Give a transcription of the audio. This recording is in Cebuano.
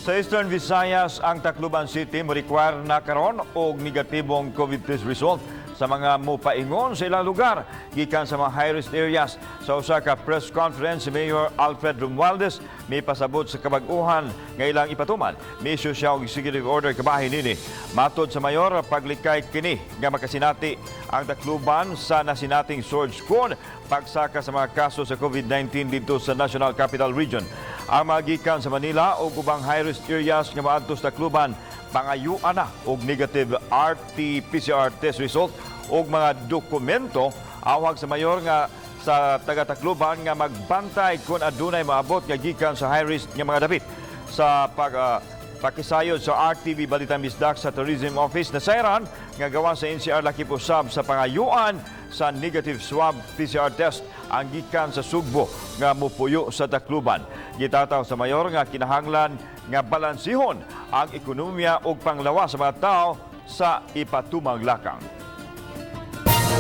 Sa Eastern Visayas, ang Tacloban City mo require na karon og negatibong COVID test result sa mga mupaingon sa ilang lugar gikan sa mga high-risk areas. Sa usa ka press conference, si Mayor Alfred Romualdez may pasabot sa kabag-uhan nga ilang ipatuman. Mi-issue siya og executive order kabahin nini. Matod sa mayor, paglikay kini nga makasinati ang Tacloban sa nasinating surge kon pagsaka sa mga kaso sa COVID-19 didto sa National Capital Region. Ang mga gikan sa Manila o ubang high-risk areas nga maadto sa Tacloban pangayuan na og negative RT-PCR test result og mga dokumento. Awhag sa mayor nga sa taga Tacloban nga magbantay kung adunay maabot nga gikan sa high risk nga mga dapit. Sa pakisayod sa RTV Balita Bisdak sa Tourism Office, nasayran nga gawa sa NCR lakip usab sa pangayuan sa negative swab PCR test ang gikan sa Sugbo nga mupuyo sa Tacloban. Gitataw sa mayor nga kinahanglan nga balansihon ang ekonomiya ug panglawas sa mga tao sa ipatumang lakang.